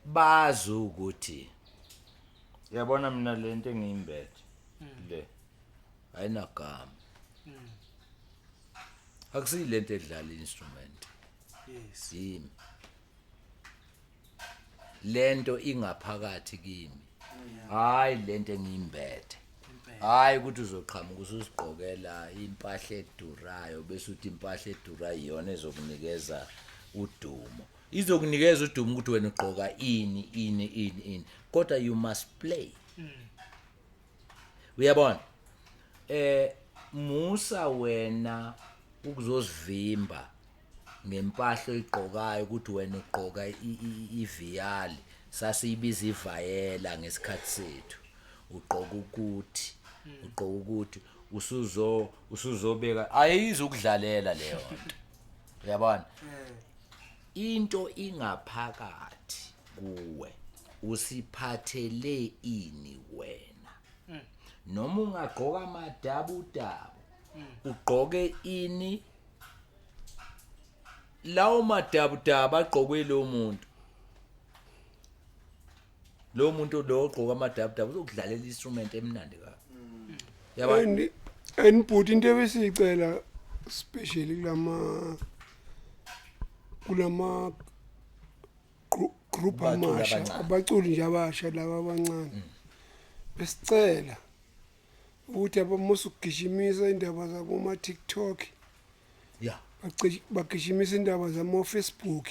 Bazi ukuthi yabona mina lento engiyimbethe le ayinagama. Akusiyilento edlala instrument. Yes. Yimi. Lento ingaphakathi kimi. Hayi lento engiyimbethe. Hayi ukuthi uzoqhamuka ususigqokela impahla edurayo bese uthi impahla edurayo iyona ezokunikeza udumo. Izokunikeza udumo ukuthi wena ugqoka ini ini ini ini, kodwa you must play. Uyabona? Musa wena ukuzosivimba ngempahla oyigqokayo ukuthi wena ugqoka iviyali, sasiyibiza ivayela ngesikhathi sethu. Ugqoka ukuthi ugqoka ukuthi usuzobeka ayizukudlalela leyo nto. Uyabona? Into ingaphakathi kuwe, usiphathele ini wena? Noma ungagqoka amadabudabu, ugqoke ini, lawo madabudabu agqokwe lo muntu, lo muntu lo ogqoka amadabudabu uzokudlalela instrument emnandi kabi. Yabona? And but into ebesiyicela especially kulama group Abaculi amasha, abancane. Abaculi nje abasha laba abancane, besicela ukuthi abamusa ukugijimisa indaba zabo ma TikTok, bagijimisa indaba zama Facebook,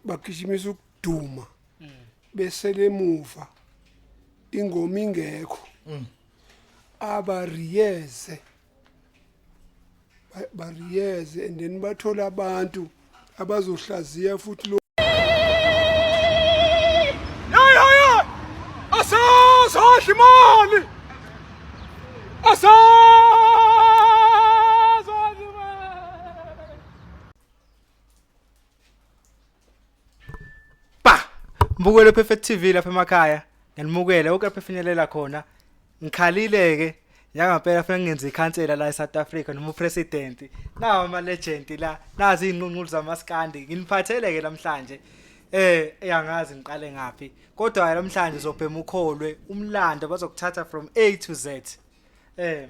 bagijimisa ukuduma besele emuva ingoma ingekho, abariyeze, bariyeze and then bathola abantu abazohlaziya futhi lo. Hey hey hey! Asazodla imali! Asazodla imali! Pa! Mbukelo Perfect TV lapha emakhaya. Ngiyanimukela konke lapha efinyelela khona. Ngikhalile ke njengampela fanele ngenze ikhansela la eSouth Africa noma upresident. Nawo ama legend la, nazi izinqunqulu zamaskandi. Nginiphathele ke namhlanje. Eyangazi ngiqale ngapi. Kodwa namhlanje uzobhema ukholwe umlando bazokuthatha from A to Z.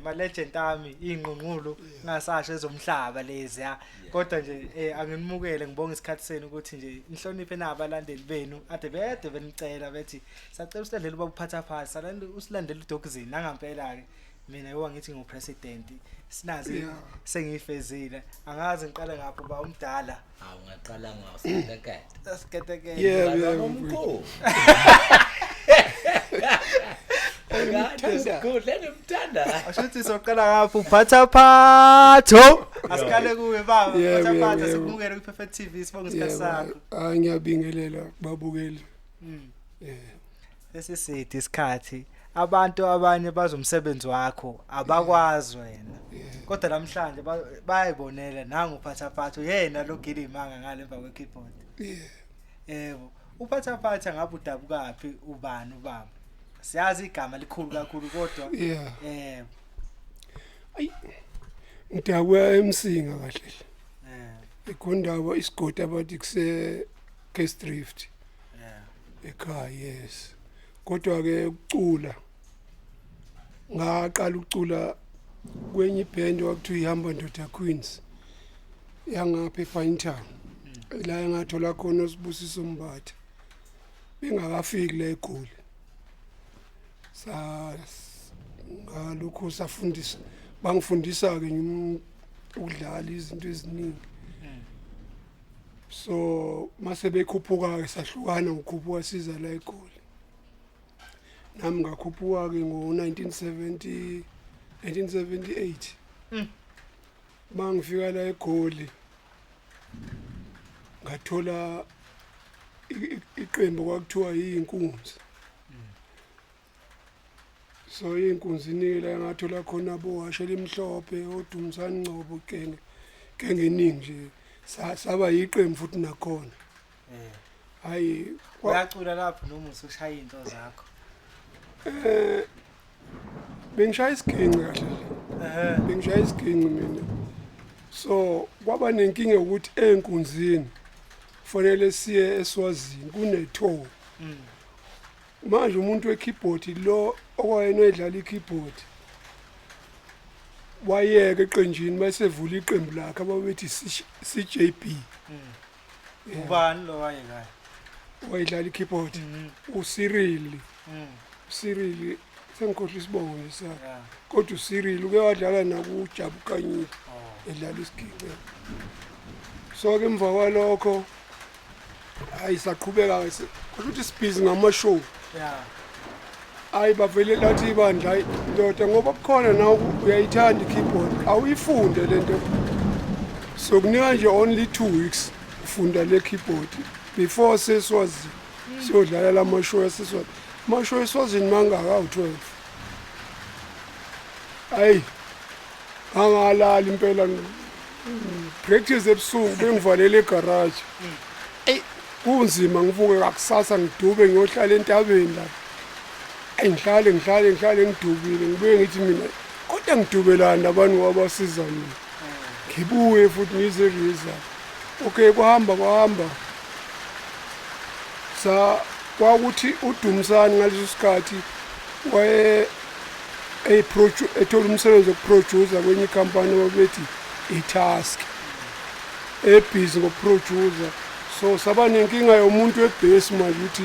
Ma legend ami inqunqulu ngasasho ezomhlaba lezi ya. Kodwa nje anginimukele, ngibonga isikhathi senu ukuthi nje nihloniphe nabalandeli benu ade bede benicela bethi sacela usilandele ubaba uphatha phansi, salanda usilandele uDogzini. Nangampela ke mina yoba ngithi ngu president sinazi sengifezile. Angazi ngiqale ngapho ba umdala. Hawu, ngaqala ngasikekete. Siketekete. Yebo. Omkhulu. Kade sikhule ngimthanda. Ashuthi soqala ngapho uphatha phatho. Asiqale kuwe baba, Yebo, uphatha yebo, phatho yebo. sikumukele ku Perfect TV, sibonga isikhathi sakho. Hayi, ngiyabingelela kubabukeli. Lesiside isikhathi abantu abanye bazomsebenzi wakho abakwazi wena. Kodwa namhlanje bayayibonela nangu uphatha phatho yena lo gila imanga ngale emva kwe keyboard. Yebo. Uphatha phatha ngabe udabukaphi, ubani ubaba? Siyazi igama likhulu kakhulu kodwa yebo. Ayi, ngidabuka eMsinga kahle hle. Ekhondawo isigodi abathi kuse Drift. Ekhaya, yes. Kodwa ke ukucula ngaqala ukucula kwenye iband kwakuthiwa ihamba ndoda Queens yangapha ePinetown, la engathola khona uSibusiso Mbatha bengakafiki la eGoli. Sa ngalokho safundisa, bangifundisa ke ukudlala izinto eziningi. So mase bekhuphuka ke sahlukana ngokukhuphuka siza la eGoli. Nami ngakhuphuka ke ngo 1970 1978. Mangifika la eGoli ngathola iqembu kwakuthiwa yinkunzi. So inkunzi inike la ngathola khona bohashe limhlophe, oDumsani Ngcobo, kenge kenge eningi nje. Saba yiqembu futhi nakhona. Hayi Uyacula lapho noma usushaya into zakho? Bengishaya isiginci kahle nje. Bengishaya isiginci mina. So kwaba nenkinga ukuthi enkunzini Kufanele siye eSwazini kune-tour. Manje umuntu we-keyboard lo okwayena edlala i-keyboard wayeka eqenjini masevula iqembu lakhe ababethi CJB. Ubani lo wayekayo? Wayedlala i-keyboard uCyril. uCyril, sengikhohlwa isibongo nje sakhe. Kodwa uCyril uke wadlala nakuJabu Kanyile edlala isiginci. So ke emva kwalokho hayi saqhubeka ke, kusho ukuthi sibhizi ngama-show. Hayi bavele lathi ibandla, hayi ndoda, ngoba kukhona nawe uyayithanda i-keyboard, awuyifunde lento, sokunika nje only 2 weeks ufunda le keyboard before seswazini siyodlala la mashow yaseswazini. Amashow eswazini mangaka? Awu-12. Hayi angalali impela, practice ebusuku bengivalele egaraji. Eyi kunzima, ngivuke kakusasa ngidube ngiyohlala entabeni lapha. Eyi ngihlale ngihlale ngihlale ngidubile, ngibuye ngithi mina kodwa ngidubelani abantu ngoba basiza mina, ngibuye futhi ngize riza. Okay, kwahamba kwahamba, sa kwakuthi uDumsani ngaleso sikhathi waye ethola umsebenzi wokuproducer kwenye ikhampani ababethi i-Task, ebhizi ngokuproducer. So saba nenkinga yomuntu webhesi manje, ukuthi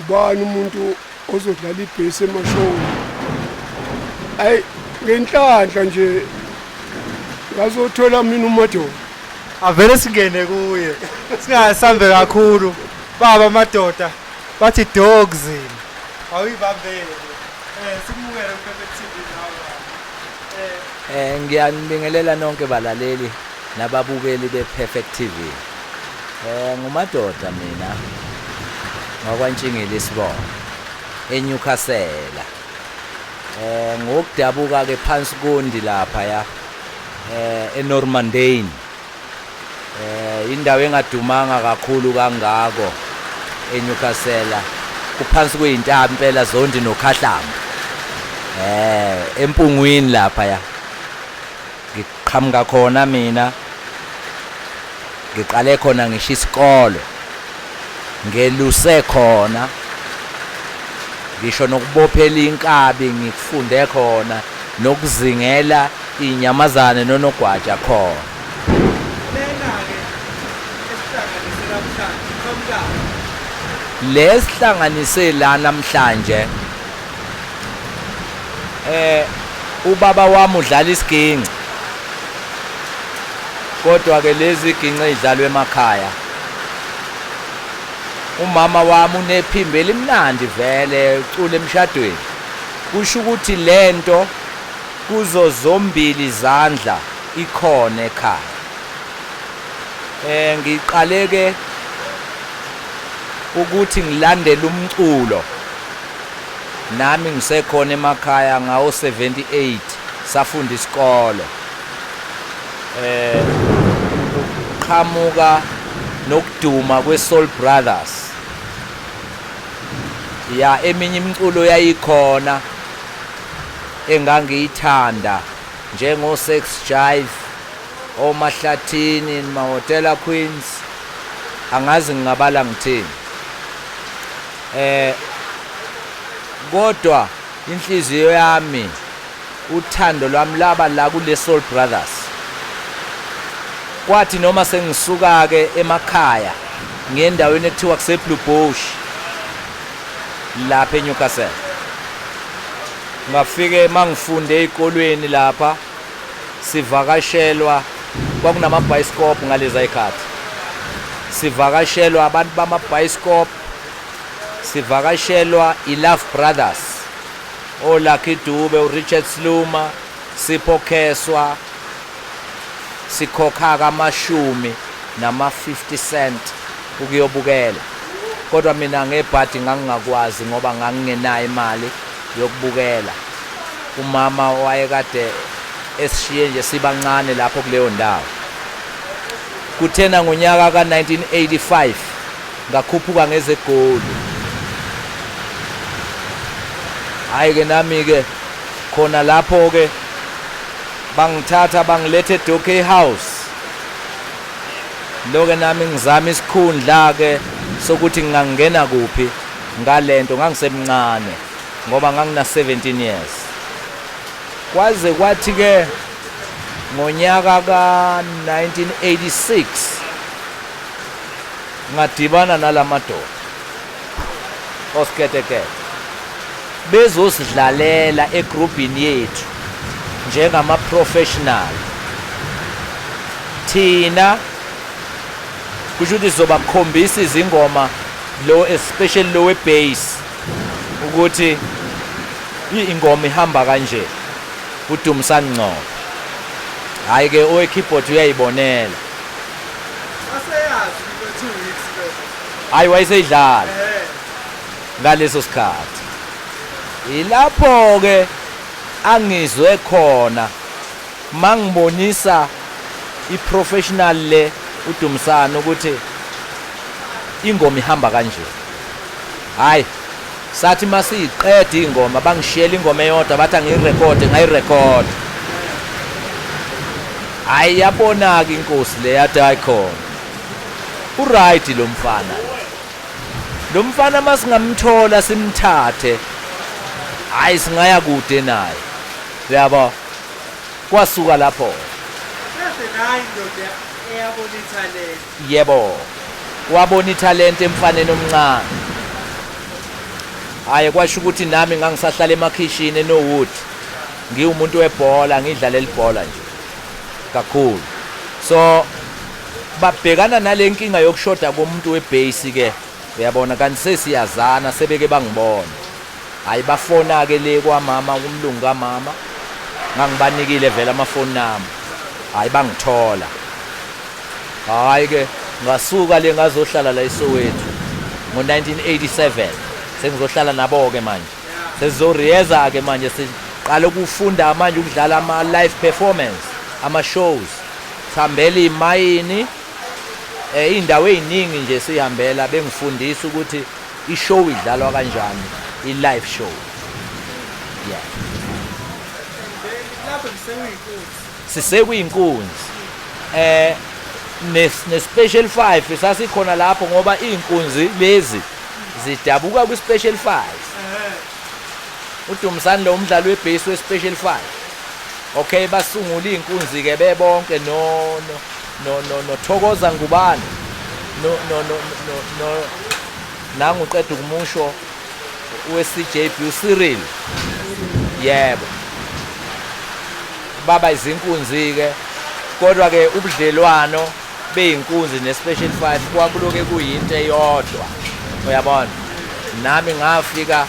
ubani umuntu ozodlala ibhesi emashowini. Ayi ngenhlanhla nje ngazothola mina uMadoda. Avele singene kuye singasambe kakhulu. Baba madoda, bathi dogs awuyibambele, sikumukele ku-Perfect TV nawe. Ngiyanibingelela nonke balaleli nababukeli bePerfect TV. Ngumadoda mina ngakwaNtshingile isibongo eNewcastle. Ngokudabuka ke phansi kondi lapha ya eNormandane. Indawo engadumanga kakhulu kangako eNewcastle. Kuphansi kwezintaba impela zondi nokhahlamba. Empungwini lapha ya. Ngiqhamuka khona mina, ngiqale khona ngisho isikolo, ngeluse khona, ngisho nokubophela inkabi ngikufunde khona, nokuzingela inyamazane nonogwaja khona. Lena-ke esihlanganise namhlanje qhamukaphi? Lesihlanganise la namhlanje, ubaba wami udlala isiginci, kodwa ke lezi ginci ezidlalwa emakhaya. Umama wami unephimbo elimnandi vele, ucula emshadweni. Kusho ukuthi lento kuzo zombili izandla ikhona ekhaya. Ngiqale ke ukuthi ngilandele umculo nami ngisekhona emakhaya ngawo 78, safunda isikolo, qhamuka nokuduma kwe-Soul Brothers ya. Eminye imiculo yayikhona engangiyithanda njengo Sex Jive, oMahlathini, Mahotela Queens, angazi ngingabala ngithini. Kodwa inhliziyo yami, uthando lwami laba la kule Soul Brothers. Kwathi noma sengisuka ke emakhaya ngendaweni ekuthiwa kuse Blue Bush lapha eNewcastle, ngafike mangifunde ezikolweni lapha, sivakashelwa, kwakunamabhayisikobho ngaleza ikhathi, sivakashelwa abantu bamabhayisikobho, sivakashelwa i-Love Brothers, oLucky Dube, uRichard Sluma, Sipho Kheswa. Sikhokha kamashumi nama 50 cent ukuyobukela, kodwa mina ngebhadi ngangingakwazi ngoba ngangingenayo imali yokubukela. Umama wayekade esishiye nje sibancane lapho kuleyo ndawo. Kuthena ngonyaka ka-1985 ngakhuphuka ngezegoli. Hhayi ke nami ke khona lapho ke bangithatha bangiletha eDokey House. Loke nami ngizama isikhundla ke sokuthi ngingangena kuphi ngalento. Ngangisemncane ngoba ngangina 17 years. Kwaze kwathi ke ngonyaka ka-1986 ngadibana nalamadoda osiketekete bezosidlalela egrubhini yethu njengama-professional. Thina kusho ukuthi sizobakhombisa izingoma lo, especially lo we-bass, ukuthi ingoma ihamba kanje. UDumisani Ngcobo, hhayi ke, owe-keyboard uyayibonela. Waseyazi lo 2 weeks lo. Hhayi, wayeseyidlala ngaleso sikhathi. Ilapho-ke angizwe khona mangibonisa i-professional le uDumisani ukuthi ingoma ihamba kanje. Hayi, sathi masiyiqeda ingoma, bangishiyela ingoma eyodwa, bathi angiyirekhode. Ngayirekhoda. Hayi, yabona-ke inkosi le, yathi hayi, khona u-right lo mfana, lo mfana masingamthola simthathe, hayi, singaya kude naye, yabo. Kwasuka lapho. Bese nayi indoda eyabona ithalente. Yebo, wabona ithalente emfaneni omncane. Hhayi, kwasho ukuthi nami ngangisahlala emakhishini eNowood, ngiwumuntu webhola, ngidlalela ibhola nje kakhulu. So babhekana nale nkinga yokushoda komuntu we-bass ke, uyabona, kanti sesiyazana, sebeke bangibona. Hhayi, bafona-ke le kwamama, kumlungu kamama, ngangibanikile vele amafoni nami. Hhayi, bangithola. Hhayi-ke, ngasuka le ngazohlala la eSoweto ngo-1987. Sengizohlala nabo-ke manje, sesizoriyeza-ke manje, siqala ukufunda manje ukudlala ama-live performance, ama-shows, sihambela imayini, iy'ndawo ey'ningi nje sihambela, bengifundisa ukuthi i-show idlalwa kanjani, i-live show, yeah. Lapho ngisewuyinkunzi. Sisekuyinkunzi, ne special 5 sasikhona lapho, ngoba iy'nkunzi lezi zidabuka kwi-special 5. UDumisani lo umdlali we-bass we-special 5. Okay, basungula iy'nkunzi ke bebonke no noThokoza Ngubane, no nangu uqeda ukumusho we-CJB, uCyril. Yebo, baba izinkunzi ke. Kodwa ke ubudlelwano beyinkunzi ne-special 5 kwakuloke kuyinto eyodwa, uyabona. Nami ngafika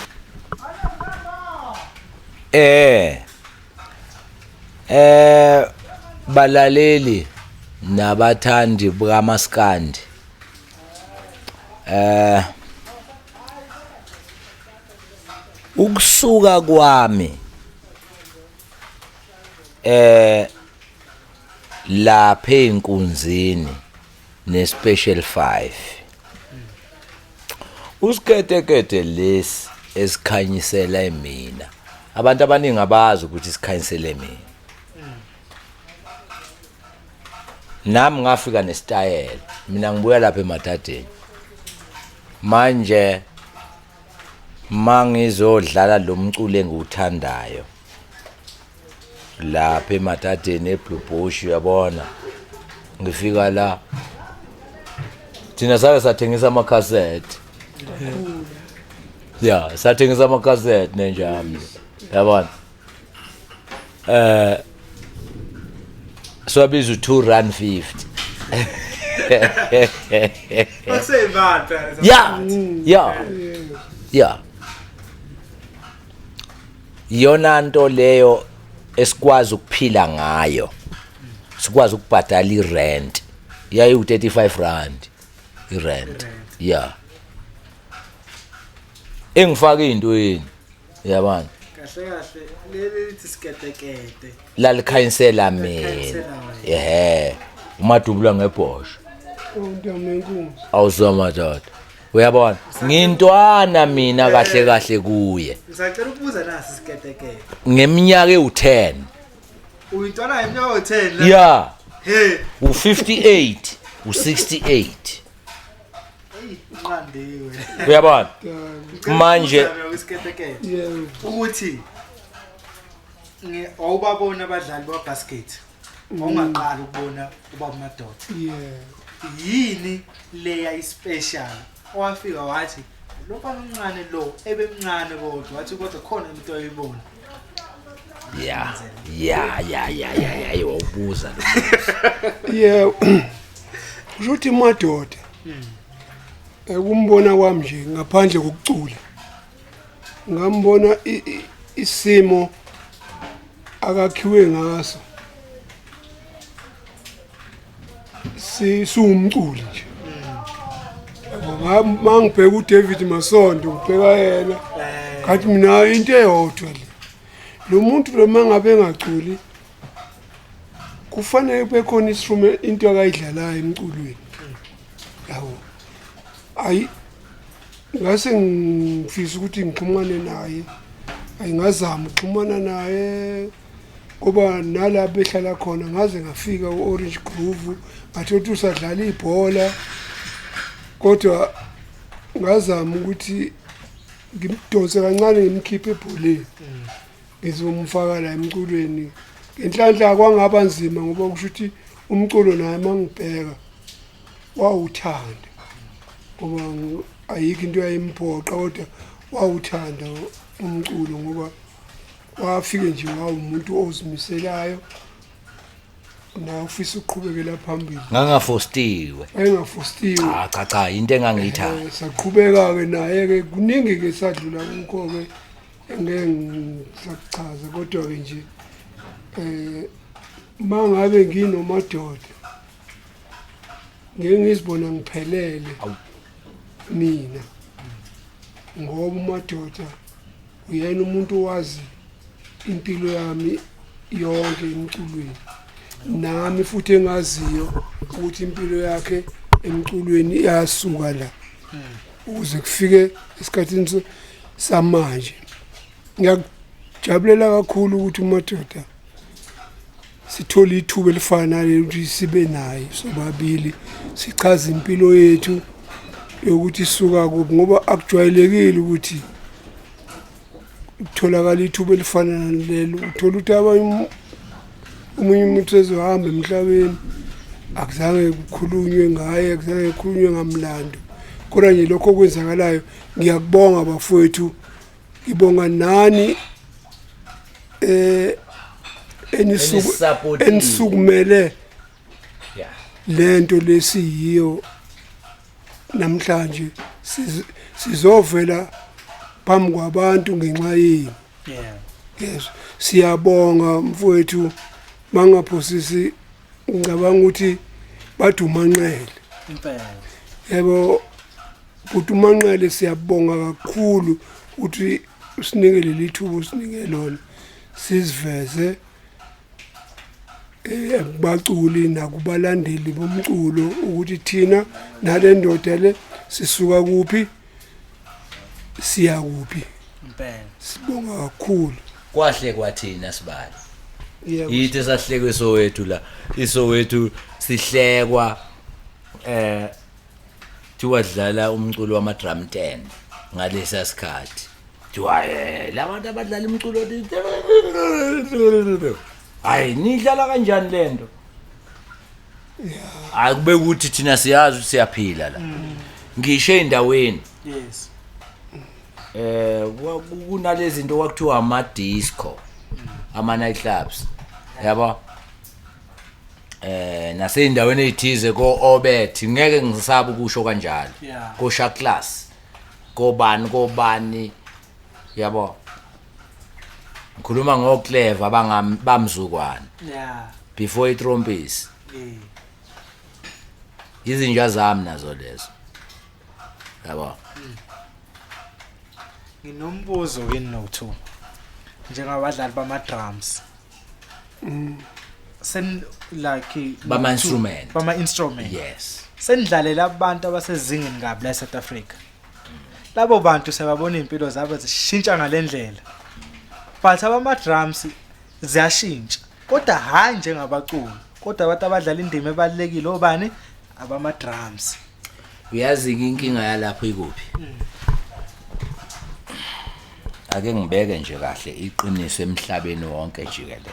balaleli nabathandi bukaMaskandi, ukusuka kwami lapha einkunzini ne-special 5, usiketekete lesi esikhanyisela mina, abantu abaningi abazi ukuthi sikhanyisele mina. Nami ngafika nesitayela mina, ngibuya lapha emadadeni. Manje mangizodlala lo mculo engiwuthandayo lapha emadadeni eBlue Bush, uyabona, ngifika la, thina sake sathengisa amakhasethi ya, sathengisa amakhasethi nenjami, yabona, siwabiza u2 rand 50. Baseyimali phela. Ya, iyona nto leyo esikwazi ukuphila ngayo, sikwazi ukubhadala irent, yayi 35 rand irent. Ya, engifaka intweni, yabona. Kahle kahle leli lithi siketekete. Lalikhanyisela mina. Lalikhanyisela wena. Ehe, umadubula ngebhosho. Ntomenkunzi. Awuzwa madoda, uyabona, ngintwana mina kahle kahle kuye. Ngisacela ukubuza, nasi siketekete. Ngeminyaka ewu10. Uyintwana ngeminyaka u10 la? Ya. He. U58. U68. Nqandiwe. Uyabona? Manje isiketekete. Yebo. Ukuthi awubabona abadlali ba basket. Ongaqala ukubona ubaba Madoda. Yeah. Yini leya ispecial owafika wathi lo mfana omncane lo ebemncane kodwa wathi kodwa khona into oyibona? Ya, iwubuza lo. Yeah. Kusho ukuthi Madoda. Ukumbona kwami nje ngaphandle kokucula, ngambona isimo akakhiwe ngaso. Si siwumculi nje. Yabo, mangibheka uDavid Masondo, ngibheka yena. Ngathi mina into eyodwa le. Lo muntu lo mangabe engaculi kufanele kube khona instrument, into akayidlalayo emculweni. Yabo. Ayi, ngase ngifisa ukuthi ngixhumane naye. Ayingazama ukuxhumana naye ngoba nala behlala khona ngaze ngafika u-Orange Grove, ngathi ukuthi usadlala ibhola, kodwa ngazama ukuthi ngimdonse kancane ngimkhiphe ebholeni, ngizomfaka la emculweni. Ngenhlanhla kwangaba nzima ngoba kusho ukuthi umculo naye mangibheka wawuthanda, ngoba ayikho into yayimphoqa, kodwa wawuthanda umculo ngoba wafike nje wawumuntu ozimiselayo naye ufisa ukuqhubekela phambili. Ngangafostiwe. Wayengafostiwe. Cha cha cha, into engangiyithanda. Saqhubeka ke naye ke, kuningi ke sadlula kukho ke engeke ngisakuchaza, kodwa ke nje mangabe nginoMadoda ngeke ngizibona ngiphelele Awu. mina, ngoba uMadoda uyena umuntu owazi impilo yami yonke emculweni, nami futhi engaziyo ukuthi impilo yakhe emculweni iyasuka la ukuze kufike esikhathini samanje. Ngiyakujabulela kakhulu ukuthi uMadoda sithole ithuba elifana naleli ukuthi sibe naye sobabili, sichaze impilo yethu yokuthi isuka kuphi, ngoba akujwayelekile ukuthi kutholakala ithuba elifana nalelo. Uthola ukuthi abanye omunye umuntu sezohamba emhlabeni, akuzange kukhulunywe ngaye, akuzange kukhulunywe ngamlando, kodwa nje lokho okwenzakalayo ngiyakubonga bafowethu, ngibonga nani Enisupportile. enisukumele lento lesiyiyo namhlanje, sizovela phambi kwabantu ngenxa yenu. Yes, siyabonga mfowethu, mangaphosisi ngicabanga ukuthi badumanqele. Impela. Yebo, futhi uManqele siyabonga kakhulu ukuthi usinike leli thuba usinike lona, siziveze kubaculi nakubalandeli bomculo ukuthi thina nale ndoda le sisuka kuphi siya kuphi. Impela. Sibonga kakhulu. Kwahle kwathina sibali. Yebo. Yithi sahlekwe Soweto la, iSoweto sihlekwa thiwa dlala umculo wama drum 10 ngalesa sikhathi, thiwa labantu abadlala umculo, hayi nidlala kanjani lento? Hayi, kube ukuthi thina siyazi ukuthi siyaphila la, ngisho endaweni kunalezi zinto kwakuthiwa ama disco, ama night clubs, yabo, naseyindaweni ezithize ko Obet, ngeke ngisaba ukusho kanjalo, ko Shaklas, kobani kobani, yabo, ngikhuluma ngo Clever bamzukwana before iTrompis. Izinja zami nazo lezo, yabo. Nginombuzo kini no2 njengabadlali bama drums. Sen like Bama instrument. Bama instrument. Yes. Senidlalela abantu abasezingeni kabi la eSouth Africa. Labo bantu sebabona impilo zabo zishintsha ngalendlela. But abama drums ziyashintsha. Kodwa hayi njengabaculi. Kodwa abantu abadlala indima ebalekile obani? Abama drums. Uyazi inkinga yalapho ikuphi? Ake ngibeke nje kahle iqiniso emhlabeni wonke jikelele.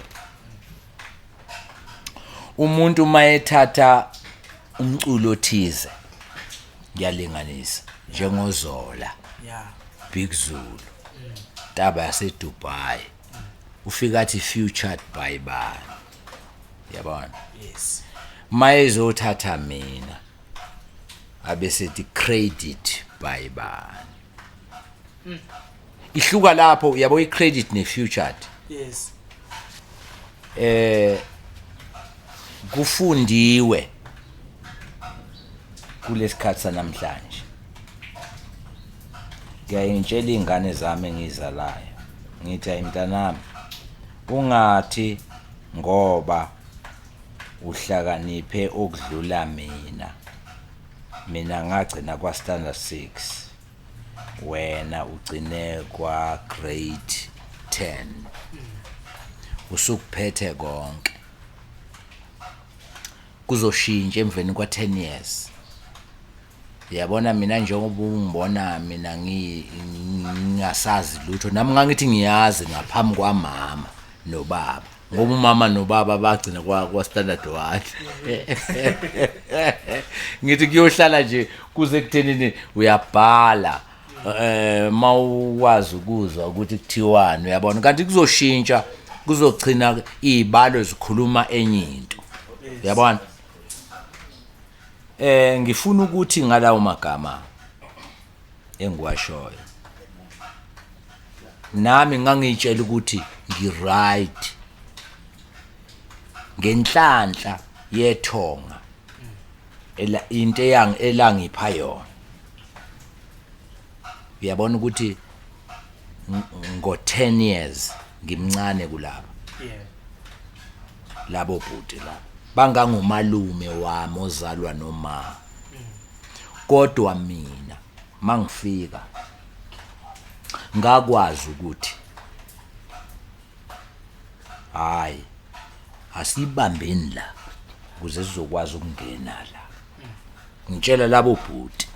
Umuntu uma ethatha umculo othize, ngiyalinganisa njengoZola, Big Zulu, Taba yaseDubai, ufika athi featured by bani, yabona? Yes. Mayezothatha mina abesethi credit by bani. Ihluka lapho, yabo, i-credit ne-featured. Kufundiwe kulesikhathi sanamhlanje. Ngiyayintshela ingane zami engizalayo, ngithi, "Ayi mntanami, ungathi ngoba uhlakaniphe okudlula mina, mina ngagcina kwa standard 6, wena ugcine kwa grade 10, usukuphethe konke, kuzoshintsha emveni kwa 10 years. Uyabona mina, njengoba ungibona mina ngingasazi lutho, nami ngangithi ngiyazi ngaphambi kwamama nobaba, ngoba umama nobaba bagcina kwa standard 1. Ngithi kuyohlala nje kuze kuthenini uyabhala, mawukwazi ukuzwa ukuthi kuthiwani, uyabona, kanti kuzoshintsha, kuzochina izibalo zikhuluma enye into, uyabona. Ngifuna ukuthi ngalawo magama engiwashoyo, nami ngangitshela ukuthi ngi-right ngenhlanhla yethonga ela into eyang elangipha yona, uyabona, ukuthi ngo 10 years ngimncane kulaba labo bhuti laba bangangumalume wami ozalwa noma. Kodwa mina mangifika ngakwazi ukuthi hayi, asibambeni la ukuze sizokwazi ukungena la. Ngitshela labo bhuti,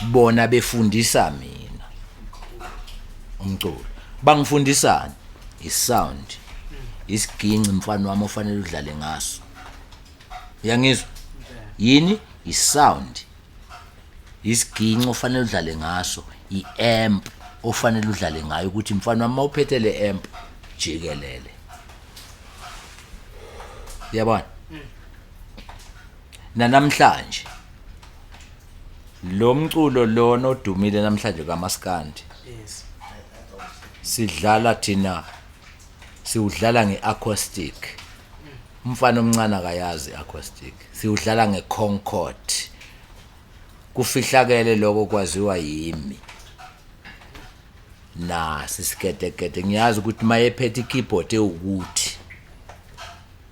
bona befundisa mina umculo. Bangifundisani? Isound, isiginci, mfana wami, ofanele udlale ngaso, uyangizwa yini? Isound, isiginci ofanele udlale ngaso, iamp ofanele udlale ngayo, ukuthi mfana wami mawuphethe le amp jikelele, yabona. Namhlanje lo mculo lona odumile namhlanje kaMaskandi, sidlala thina, siwudlala ngeacoustic. Umfana omncane akayazi acoustic. Siwudlala ngeconcord. Kufihlakele lokho, kwaziwa yimi nasi sigetegede. Ngiyazi ukuthi mayephethe ikeyboard ewukuthi,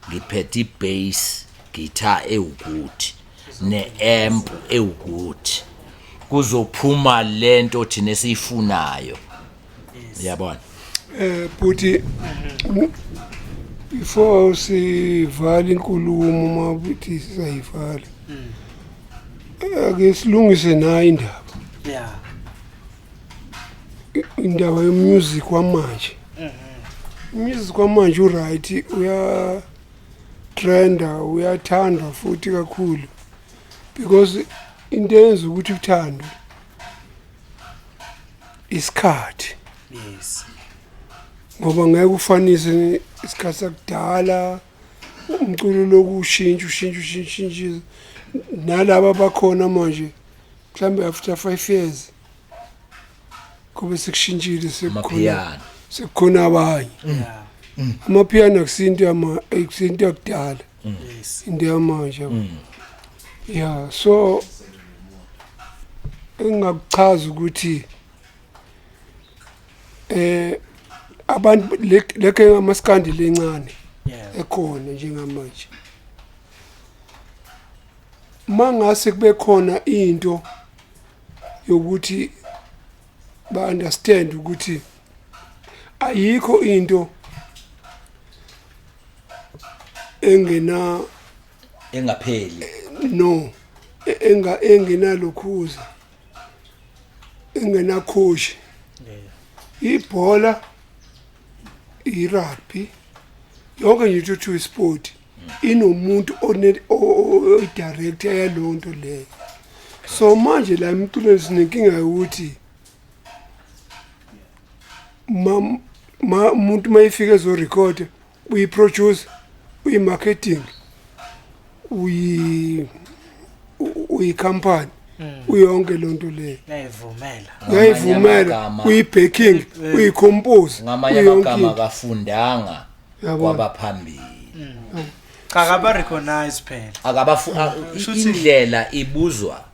ngiphethe ibass guitar ewukuthi neamp ewukuthi, kuzophuma lento thina esiyifunayo, yabona. Buti, before sivala inkulumo, mabuthi sizayivala, ake silungise nayo indaba, indaba yomusic wamanje. Umusic wamanje uright, uya trenda, uyathandwa futhi kakhulu, because into eyenza ukuthi uthandwe isikhathi, ngoba ngeke ufanise isikhathi sakudala. Umculo loku ushintsha, ushintsha, ushintsha, ushintsha, nalaba abakhona manje mhlambe after 5 years kube sekushintshile, sekukhona Amapiano. sekukhona abanye. Amapiano akusinto yama, akusinto yakudala, into yamanje, yeah. So engakuchaza ukuthi abantu lekhe amaskandi lencane ekhona njengamanje, mangase kube khona into yokuthi ba understand ukuthi ayikho into engena Engapheli. No. Engenalokhuza, engenakhoshi. Ibhola, i-rugby, yonke nje into isport inomuntu oyi-director yaleyo nto leyo. So manje la emculweni sinenkinga yokuthi ma umuntu mayefika ezorekhoda, uyi-producer, uyi-marketing, uyi-company, uyonke loo nto leyo. Uyayivumela. Uyayivumela. Uyi-backing, uyi-compose. Ngamanye uyonke amagama into. akafundanga Yabona. kwabaphambili. Cha, akaba-recognize phela. Akabafu indlela ibuzwa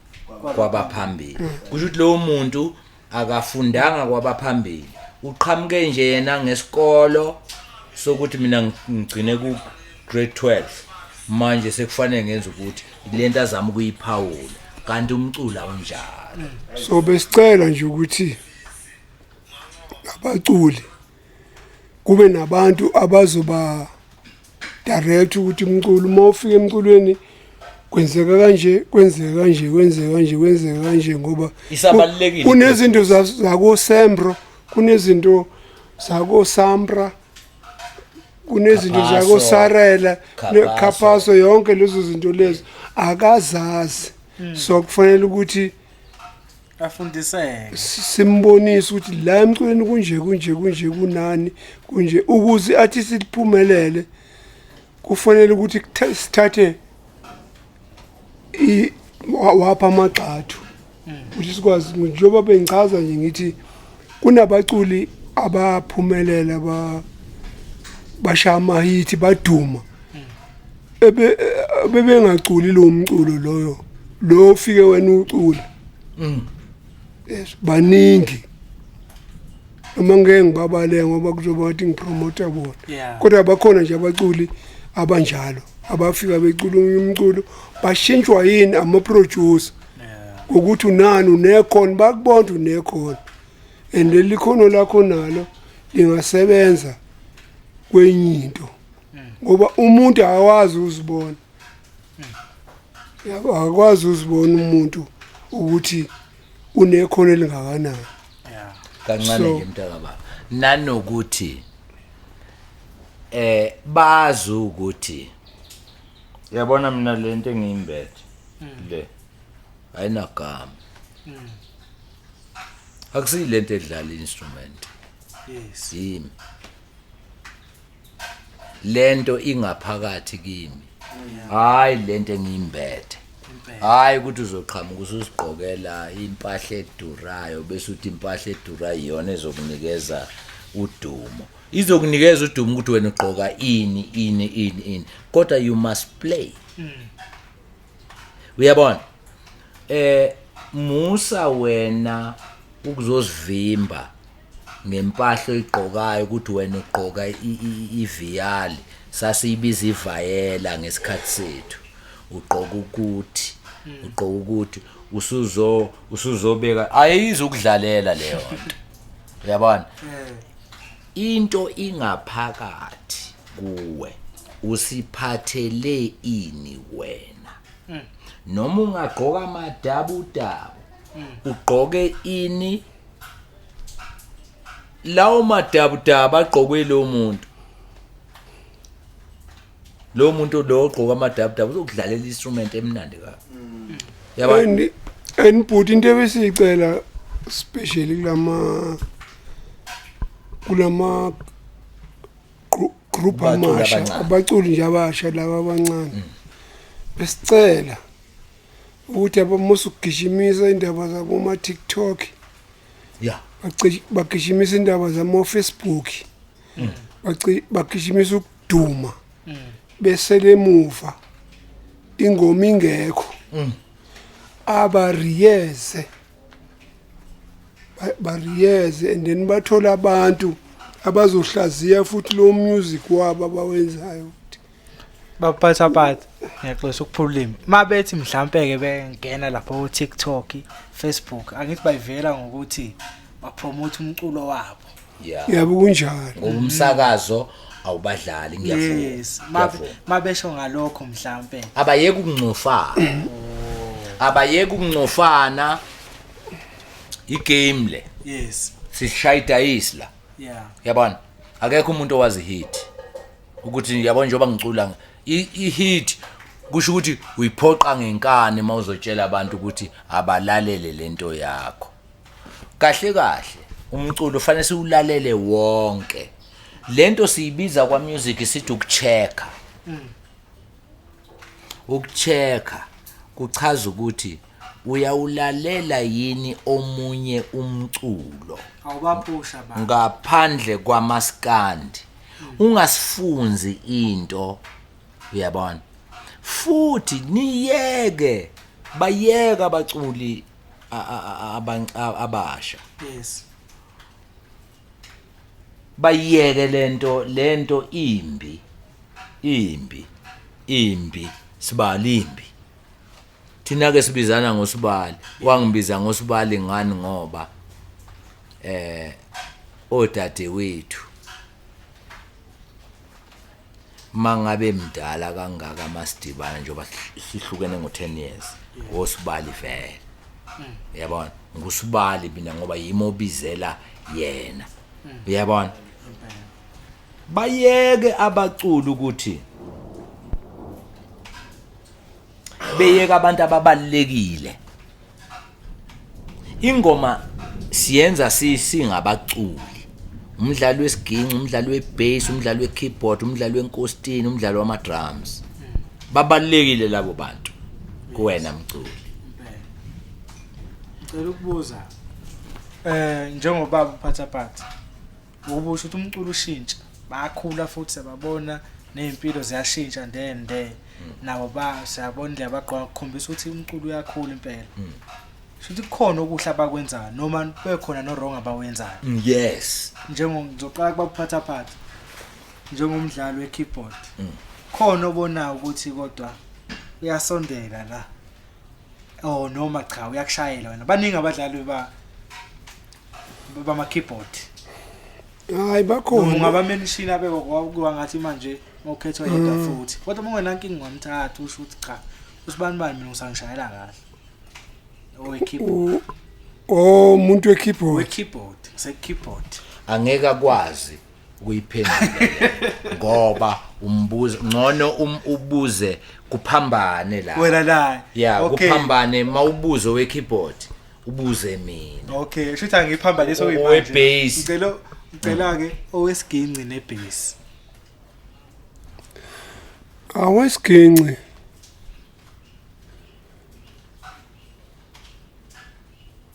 kwabaphambili. Kusho ukuthi lowo muntu akafundanga kwabaphambili, uqhamuke nje yena ngesikolo sokuthi mina ngigcine ku grade 12, manje sekufanele ngenze ukuthi lento azama ukuyiphawula, kanti umculo awunjalo. So besicela nje ukuthi abaculi kube nabantu abazoba direct ukuthi umculo, uma ufika emculweni, kwenzeka kanje, kwenzeka kanje, kwenzeka kanje, kwenzeka kanje, ngoba Isabalulekile. kunezinto zako-SAMRO, kunezinto zako-SAMPRA, kunezinto Capaso. zako-SARELA. Capaso. Capaso, yonke lezo zinto lezo akazazi, so kufanele ukuthi Afundiseke. Simbonise ukuthi la emculweni kunje, kunje, kunje, kunani, kunje, ukuze athi siphumelele. Kufanele ukuthi sithathe wapha amagxathu ukuthi sikwazi, njengoba bengichaza nje ngithi kunabaculi abaphumelela, ba bashaya amahithi, baduma, ebe bebengaculi lo mculo loyo lo ufike wena ucula. Yes, baningi, noma ngeke ngibabale ngoba kuzoba ngathi ngipromota bona. Kodwa bakhona nje abaculi abanjalo abafika becula omunye umculo, bashintshwa yini? Ama-producer. Ngokuthi unani, unekhono, bakubona ukuthi unekhono and leli khono lakho nalo lingasebenza kwenye into, ngoba umuntu akawazi uzibona, yabo, akakwazi uzibona umuntu ukuthi unekhono elingakanani. Kancane nje, mntakababa, nanokuthi bazi ukuthi, yabona, mina lento engiyimbethe le ayinagama, akusiyilento edlala instrument. Yimi lento ingaphakathi kimi, hayi lento engiyimbethe. Hayi ukuthi uzoqhamuka usuzigqokela impahla edurayo bese uthi impahla edurayo iyona ezokunikeza udumo. Izokunikeza udumo ukuthi wena ugqoka ini, ini, ini, ini, kodwa you must play, uyabona? Musa wena ukuzosivimba ngempahla oyigqokayo ukuthi wena ugqoka iviyali, sasiyibiza ivayela ngesikhathi sethu, ugqoka ukuthi ugqoka ukuthi usuzobeka, ayizukudlalela leyo nto, uyabona? Into ingaphakathi kuwe, usiphathele ini wena? Noma ungagqoka amadabudabu, ugqoke ini, lawo madabudabu agqokwe lo muntu, lo muntu lo ogqoka amadabudabu uzokudlalela instrument emnandi kabi, yabona? And but into ebesiyicela especially kulama group Abaculi amasha, abancane. Abaculi nje abasha laba abancane, besicela ukuthi abamusa ukugijimisa indaba zabo ma TikTok, bagijimisa indaba zama Facebook, bagijimisa ukuduma besele emuva, ingoma ingekho, abariyeze, bariyeze and then bathola abantu abazohlaziya futhi lo music wabo abawenzayo. Baphathaphatha, ngiyaxolisa ukuphula ulimi, mabethi mhlampe ke bengena lapho ku TikTok, Facebook, angithi bayivela ngokuthi bapromote umculo wabo. Yabo, kunjalo. Ngoba umsakazo awubadlali, ngiyavuma. Yes, mabesho ngalokho mhlampe. Abayeke ukungcofana. Abayeke ukuncofana igame le. Yes. Sishaya idayisi la. Yeah. Yabona, akekho umuntu owazi hit ukuthi, yabona, njengoba ngicula i-hit kusho ukuthi uyiphoqa ngenkani mawuzotshela abantu ukuthi abalalele lento yakho. Kahle kahle umculo ufanele siwulalele wonke. Lento siyibiza kwa music sithi ukuchecka. Ukuchecka kuchaza ukuthi uyawulalela yini omunye umculo Awubaphusha ba. Ngaphandle kwamaskandi. Ungasifunzi into, uyabona? Futhi niyeke, bayeka abaculi abasha. Bayeke lento imbi, imbi, imbi, sibali imbi. Thina ke sibizana ngosibali. Wangibiza ngosibali ngani? Ngoba odade wethu mangabe mdala kangaka, masidibana, njengoba sihlukene ngo10 years, osibali vele, uyabona, ngusibali mina ngoba yimi obizela yena, uyabona. Bayeke abaculi ukuthi beyeke abantu ababalekile. Ingoma siyenza singabaculi, umdlali wesiginci, umdlali webass, umdlali wekeyboard, umdlali wenkostini, umdlali wama drums, babalekile labo bantu kuwena mculi. Impela. Ngicela ukubuza njengobaba uPhathaphatha, ubusho ukuthi umculo ushintsha, bayakhula futhi siyababona nezimpilo ziyashintsha ndende nabo, ba siyabona indlela abagqoka, kukhombisa ukuthi umculo uyakhula impela. Shuthi kukhona okuhle abakwenzayo noma bekhona no wrong abawenzayo? Yes. Njengo ngizoqala kuba Phathaphatha, njengomdlali we-keyboard, khona obonayo ukuthi kodwa uyasondela la, oh, noma cha, uyakushayela wena? Baningi abadlali ba bama keyboard. Hayi, Noma bakhona. ungabamention abekwa ngathi manje mawukhethwa yedwa futhi, kodwa uma ungenankinga ungamthatha, usho ukuthi cha, usibani bani mina usangishayela kahle owe-keyboard. Oh, umuntu we-keyboard. We-keyboard, ngise-keyboard. Angeke akwazi ukuyiphendula le, ngoba umbuzo ngcono ubuze kuphambane la. Wena la. Ya. Okay. Kuphambane mawubuzo we-keyboard, ubuze mina. Okay, shuthi angiphambanise. Owe-bass. Ngicela ke owesiginci nebass. Awesiginci,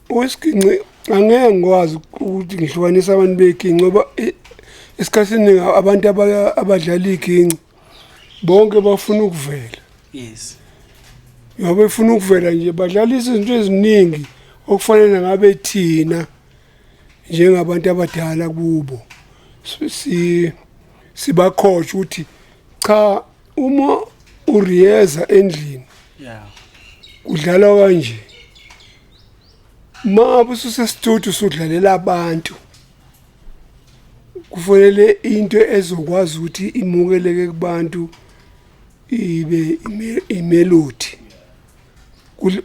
owesiginci angeke ngikwazi ukuthi ngihlukanise abantu beginci ngoba esikhathini esiningi abantu abadlala iginci bonke bafuna ukuvela. Ngoba befuna ukuvela nje, badlala izinto eziningi okufanele ngabe thina njengabantu abadala kubo sibacoach ukuthi cha, uma uriyeza endlini kudlalwa kanje, ma ususesitudio usudlalela abantu, kufanele into ezokwazi ukuthi imukeleke kubantu ibe imelody.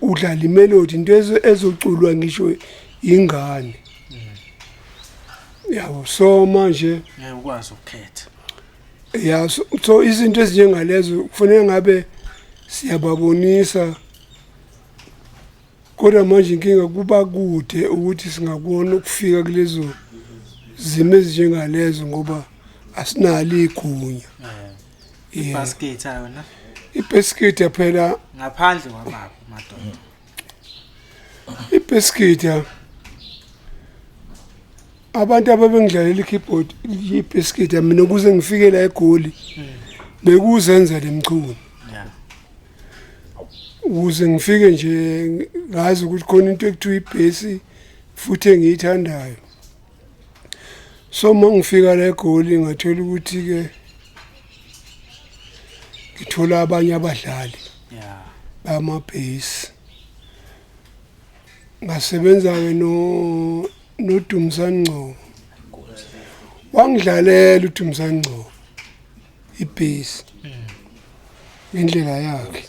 Udlala imelody, into ezoculwa ngisho ingane, yabo. So manje Ngeke ukwazi ukukhetha. Ya, so izinto ezinjengalezo kufanele ngabe siyababonisa, kodwa manje inkinga kuba kude ukuthi singakubona ukufika kulezo zimo ezinjengalezo ngoba asinalo igunya. Yeah. Ibass guitar yona? Ibass guitar phela, ngaphandle kwababa madoda. Ibass guitar, abantu ababengidlalela i-keyboard, ibass guitar, mina ukuze ngifike la eGoli bekuzenzela emchunu. Ukuze ngifike nje ngazi ukuthi khona into ekuthiwa ibass futhi engiyithandayo. So uma ngifika la eGoli ngathola ukuthi ke ngithola abanye abadlali bama-bass. Ngasebenza-ke no noDumsani Ngcobo, wangidlalela uDumsani Ngcobo ibass ngendlela yakhe.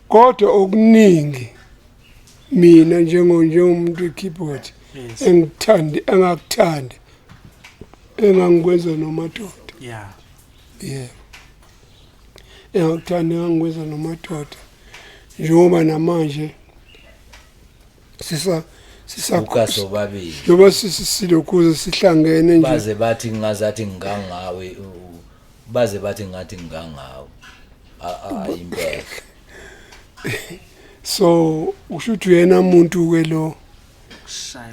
Kodwa okuningi mina njengo njengomuntu we-keyboard engithandi engakuthanda engangikwenza nomadoda. Yeah. Yebo. Engakuthanda engangikwenza nomadoda njengoba namanje sisa sisa Ukasobabili. njengoba sisilokhuze sihlangene nje. Baze bathi ngazathi ngangawe, baze bathi ngathi ngangawe. Impela. So usho ukuthi uyena umuntu ke lo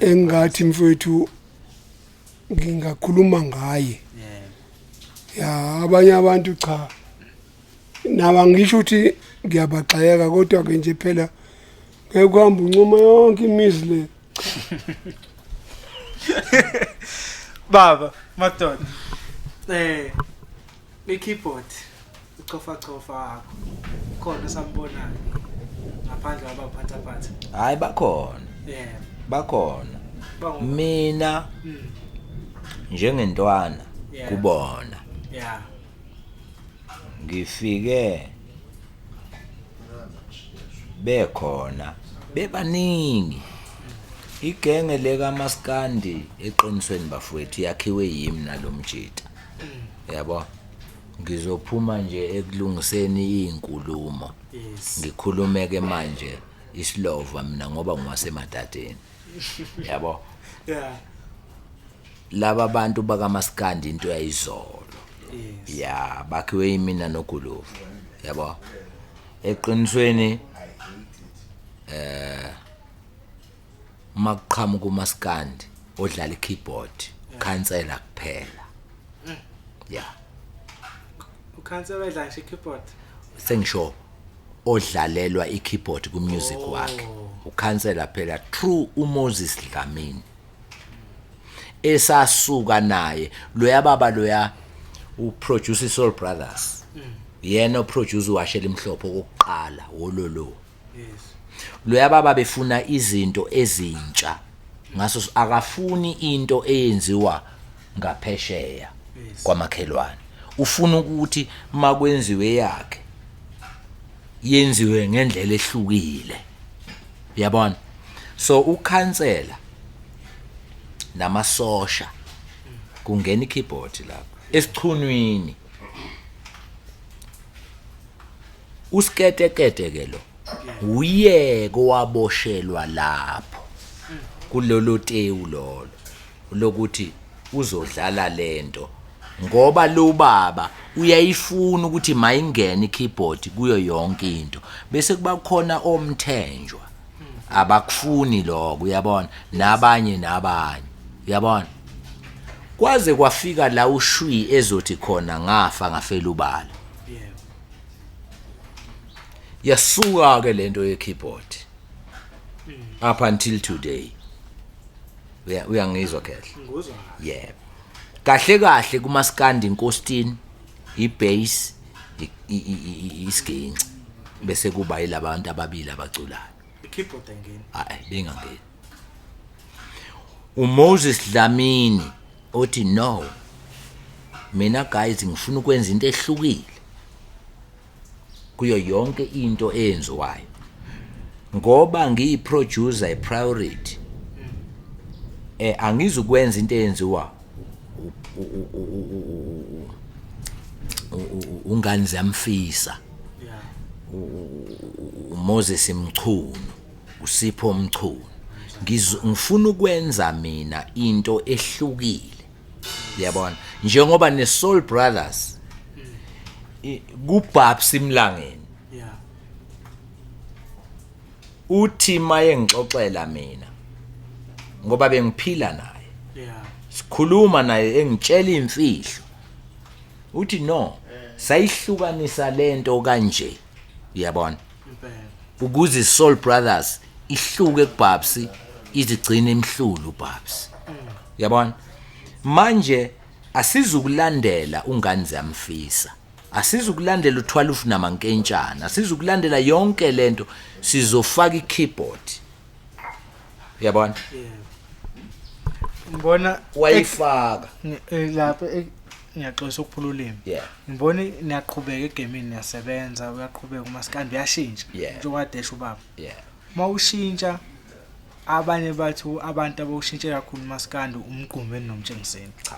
engathi mfowethu ngingakhuluma ngaye. Ya abanye abantu cha naba ngisho ukuthi ngiyabagxeka, kodwa ke nje phela ngeke kuhambe uncoma yonke imizi le. Baba madoda, i-keyboard uchofa chofa wakho khona sambonayo ngaphandle kwabaphatha phatha? Hayi, bakhona. Bakhona. Mina njengentwana kubona. Ngifike bekhona bebaningi. Igenge le kaMaskandi eqinisweni bafowethu yakhiwe yimi nalomjita. Yabo, ngizophuma nje ekulungiseni izinkulumo. Ngikhulume ke manje isilova mina ngoba ngiwasemadadeni. Yabo. Laba bantu bakaMaskandi into yayizolo. Ya, bakhiwe yimina noGuluvu. Yabo. Eqinisweni makuqhamuka uMaskandi odlala i-keyboard, khansela kuphela. Ya. Ukhansela edlala nje i-keyboard. Sengisho odlalelwa i-keyboard ku music wakhe. Ukhansela phela true uMoses Dlamini. Esasuka naye loya baba loya uproduce Soul Brothers. Yena uproduce washela imhlophe okokuqala wololo. Loya baba befuna izinto ezintsha. Ngaso akafuni into eyenziwa ngaphesheya kwamakhelwane. Ufuna ukuthi makwenziwe yakhe yenziwe ngendlela ehlukile. Uyabona? So ukhansela namasosha kungena i-keyboard lapha esichunwini. Usiketekete ke lo uyeke waboshelwa lapho kulolo tewu lolo lokuthi uzodlala lento, ngoba lo baba uyayifuna ukuthi mayingene i-keyboard kuyo yonke into, bese kuba khona omthenjwa abakufuni lokho, uyabona, nabanye nabanye, uyabona. Kwaze kwafika la ushwi ezothi khona ngafa ngafela ubala. Yasuka ke lento ye keyboard up until today. Uyangizwa kahle? Ngikuzwa. Yebo. Kahle kahle kumaskandi inkostini, ibass, isiginci, bese kuba yilabantu ababili abaculayo. I-keyboard ayingeni. Hayi, bengangeni. uMoses Dlamini othi no, mina guys ngifuna ukwenza into ehlukile kuyo yonke into eyenziwayo, ngoba ngiyi-producer i-priority. Angizukwenza into eyenziwa ungane ziyamfisa. uMoses Mchunu, uSipho Mchunu. Ngifuna ukwenza mina into ehlukile. Uyabona, njengoba ne Soul Brothers kuBabs Imlangeni. Uthi maye ngixoxela mina ngoba bengiphila naye. Sikhuluma naye engitshela imfihlo. Uthi no, sayihlukanisa lento kanje. Uyabona? Ukuze Soul Brothers ihluke kuBabs, izigcine imhlulu uBabs. Uyabona? Manje asizukulandela ungane ziyamfisa. Asizukulandela uthwalufu namankentshana, asizukulandela yonke lento, sizofaka i-keyboard. Uyabona? Ngibona wayifaka lapha Ngiyaxolisa ukuphula ulimi. Yeah. Ngibona niyaqhubeka egamini, niyasebenza, uyaqhubeka umaskandi uyashintsha. Yeah. Njengoba desha ubaba. Yeah. Mawushintsha abanye bathi abantu abawushintshe kakhulu umaskandi uMgqumeni noMtshengiseni. Cha.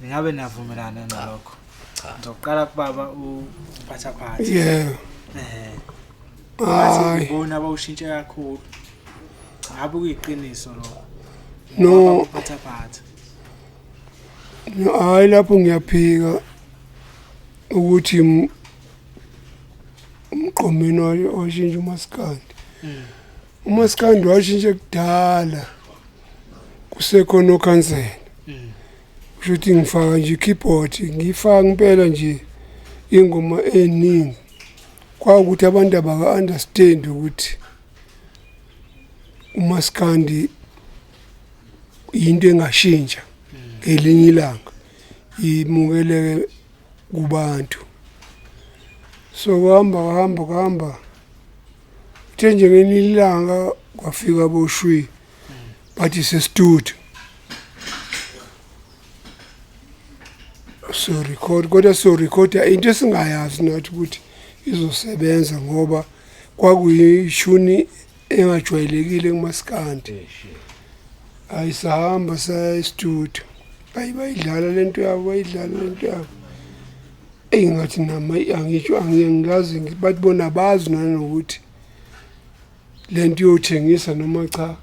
Ningabe navumelana nalokho? Cha. Ngizoqala kubaba uPhathaphatha. Yeah. Bathi Hayi. ibona abawushintshe kakhulu. Ngabe kuyiqiniso lokho? No. uPhathaphatha. No, hayi, lapho ngiyaphika ukuthi uMgqumeni washintsha umaskandi. Umaskandi washintsha kudala kusekhona okhansela. Kusho ukuthi ngifaka nje i-keyboard, ngiyifaka impela nje ingoma eningi, kwawukuthi abantu abaka-understand ukuthi umaskandi yinto engashintsha ngelinye ilanga imukeleke kubantu. So kuhamba kuhamba kuhamba, uthe nje ngelinye ilanga kwafika boshwi, bathi se-studio so record, kodwa so recorda into esingayazi nathi ukuthi izosebenza, ngoba kwakuyishuni engajwayelekile kumaskandi. Ayisahamba saya e-studio, ayi, bayidlala lento yabo, bayidlala lento yabo. Eyi, ngathi nama angisho, angikaze bathi bona bazi nanokuthi lento iyothengisa noma cha.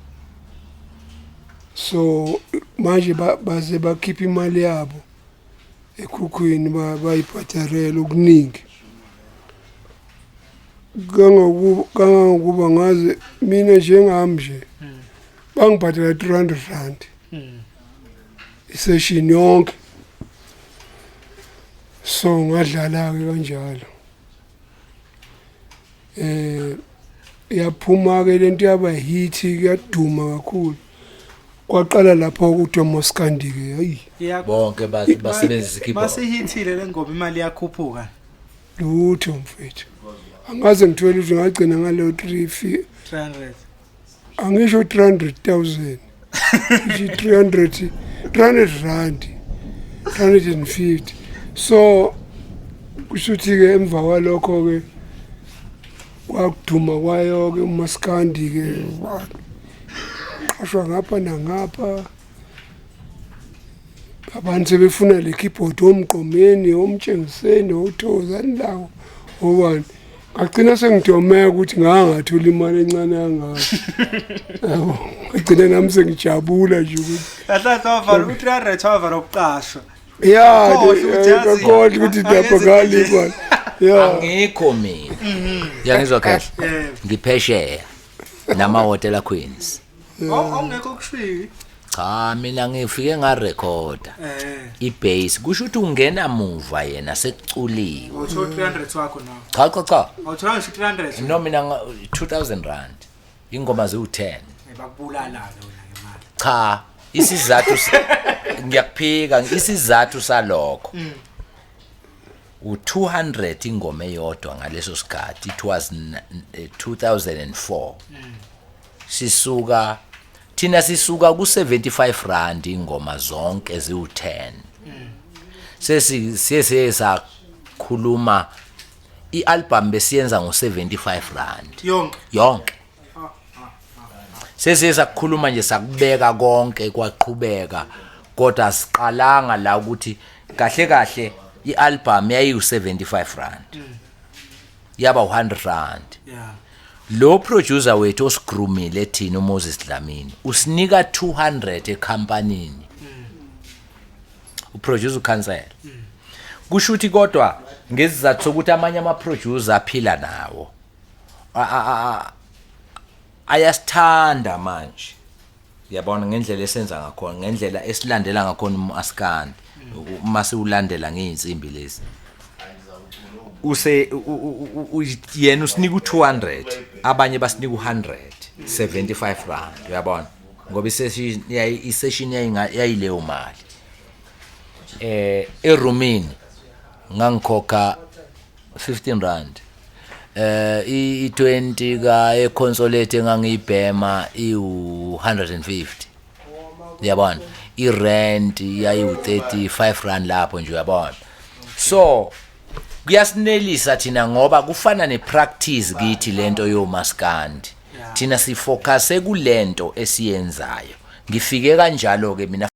So manje baze bakhipha imali yabo ekhukhwini, bayibhadarela okuningi kangangokuba ngaze mina njengami nje bangibhadala R300 isession yonke. So ngadlala-ke kanjalo, yaphuma-ke lento, yaba hit, kuyaduma kakhulu. Kwaqala lapho ukuthi umaskandi-ke, hayi. Bonke basebenzisa i-keyboard. Masihithile le ngoma, imali iyakhuphuka. Lutho mfethu, angaze ngithole ukuthi ngagcina ngaleyo 3 300. Angisho 300,000, ngisho 300, R300, 350. So kusho ukuthi-ke emva kwalokho-ke kwakuduma kwayo-ke umaskandi-ke, waqashwa ngapha nangapha, abantu sebefuna le keyboard, oMgqumeni, oMtshengiseni, oThokozani lawo, obani. Ngagcina sengidomeka ukuthi ngangathola imali encane kangaka, yabo. Ngagcina nami sengijabula nje ukuthi Kahle kahle wavala u-300, wavala ukuqashwa. Ya. Khohlwa ukuthi yazi- Kakhohlwa ukuthi lapho angenze ngalibala, ya. Angikho mina, yangizwa kahle. Yebo. Ngiphesheya namahhotela Queens. Awungekho kushwiwi. Cha, mina ngifike ngarekhoda ibase, kusho ukuthi ungena muva yena sekuculiwe. Awuthola 300 wakho nawe? Cha, cha, cha. Awuthola ngisho 300? No, mina 2000 rand, ingoma ziwu-10. Bakubulala ke wena ngemali. Cha, isizathu ngiyakuphika isizathu salokho. U200 ingoma eyodwa ngaleso sikhathi, it was 2004. Sisuka thina, sisuka ku75 rand ingoma zonke ziwu10. Sesi sese sakhuluma ialbum besiyenza ngo75 rand. Yonke? Yonke. Sesiye sakukhuluma nje, sakubeka konke, kwaqhubeka, kodwa siqalanga la ukuthi kahle kahle ialbum yayiwu75 rand, yaba u100 rand. Lo producer wethu osigroomile thina, uMoses Dlamini, usinika 200 ecompanyini, uproducer ukhansela. Kusho ukuthi kodwa ngesizathu sokuthi amanye ama producer aphila nawo ayasithanda manje, uyabona, ngendlela esenza ngakhona, ngendlela esilandela ngakhona umaskandi, uma siwulandela ngeyinsimbi lezi, use yena usinika u200, abanye basinika u100 75 rand, uyabona, ngoba isession yayi isession yayileyo mali. Erumini ngangikhokha 15 rand, i20 ka econsolate engangiyibhema iu150. Uyabona, i-rent yayiwu-35 rand lapho nje, uyabona. So kuyasinelisa thina ngoba kufana nepractice kithi lento yomaskandi. Thina sifocuse kulento esiyenzayo. Ngifike kanjalo ke mina.